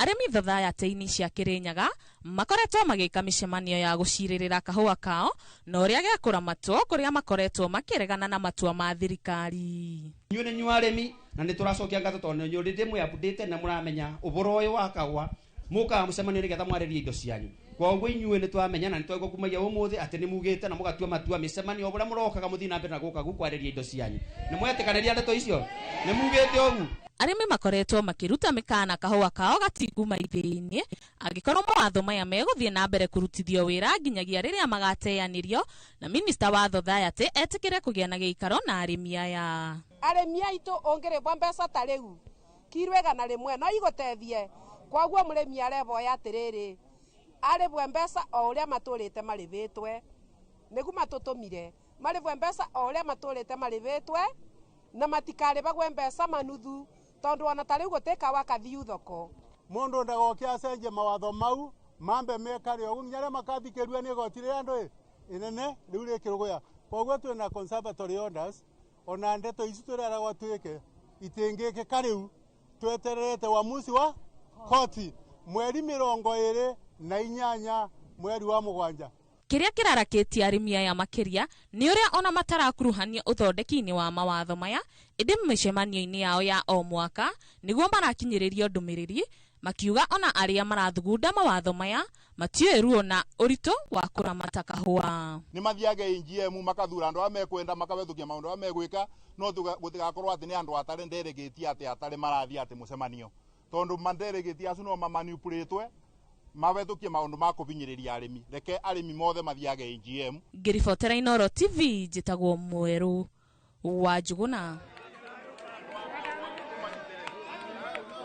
Arĩmi thathayatĩ-inĩ cia Kĩrĩnyaga makoretwo magĩka mĩcemanio ya gũcirĩrĩra kahũa kao na ũrĩa gekũramatwo, kũrĩa makoretwo makĩregana na matua ma thirikari. Inyuĩ nĩ inyuĩ arĩmi na nĩ tũracokia ngatho tondũ nĩ nyũrĩte mwĩ update na mũramenya ũboro ũyũ wa kahũa, mũkaga mũcemanio nĩgetha mwarĩrie indo cianyu. Koguo inyuĩ nĩ twamenya na nĩ twaigua kumagia ũmũthĩ atĩ nĩ mugĩte na mũgatua matua mĩcemanio ũrĩa mũrokaga mũthiĩ na mbere na gũka gũkũ kwarĩria indo cianyu. Nĩ mwetĩkanĩria ndeto icio? Nĩ mugĩte ũguo? Arĩmi makoretwo makĩruta mĩkana kahũa kao gatikuma ithĩi-inĩ angĩkorwo mawatho maya megũthiĩ na mbere kũrutithio wĩra nginyagia rĩrĩa magateanĩrio na minista wa Thothiety etĩkĩre kũgĩa na gĩikaro na arĩmi aya. Arĩmi aitũ ũngĩrĩbwo mbeca ta rĩu kiro 100 no igũteithie. Koguo mũrĩmi areboya atĩrĩrĩ, arĩbwe mbeca o ũrĩa matũrĩte marĩbĩtwe, nĩguo matũtũmire marĩbwe mbeca o ũrĩa matũrĩte marĩbĩtwe, na matikarĩbagwe mbeca manuthu, tondũ ona ta rĩu gũtĩkawa kathiu thoko. Mũndũ ndagoke acenjie mawatho mau mambe mekare ũguo nginya arĩa makathikĩrĩrio nĩ igoti rĩrĩa andũ inene rĩu rĩkĩrũgũya. Koguo twĩna conservatory orders, ona ndeto ici tũreragwo twĩke itingĩkĩka rĩu, twetererete uamuzi wa koti mweri 28 mweri wa 7. Kĩrĩa kĩrarakĩtie arĩmi aya makĩria nĩ ũrĩa ona matarakuruhanio ũthondeki-inĩ wa mawatho maya, ĩndĩ mĩcemanio-inĩ yao ya o mwaka nĩguo marakinyĩrĩrio ndũmĩrĩri makiuga ona arĩa marathugunda mawatho maya matiũĩ ruo na ũritũ wa kũramata kahũa. Nĩ mathiage AGM makathura andũ arĩa mekwenda, makabethũkia maũndũ arĩa megwĩka, no gũtigakorwo atĩ nĩ andũ atarĩ nderegĩtie atĩ atarĩ marathiĩ atĩ mũcemanio, tondũ manderegĩtie acio no mamanipulatwe mabethũkie maũndũ ma kũbinyĩrĩria arĩmi. Reke arĩmi mothe mathiage AGM. Ngĩribotera Inooro TV, njĩtagwo Mwerũ wa Njũgũna.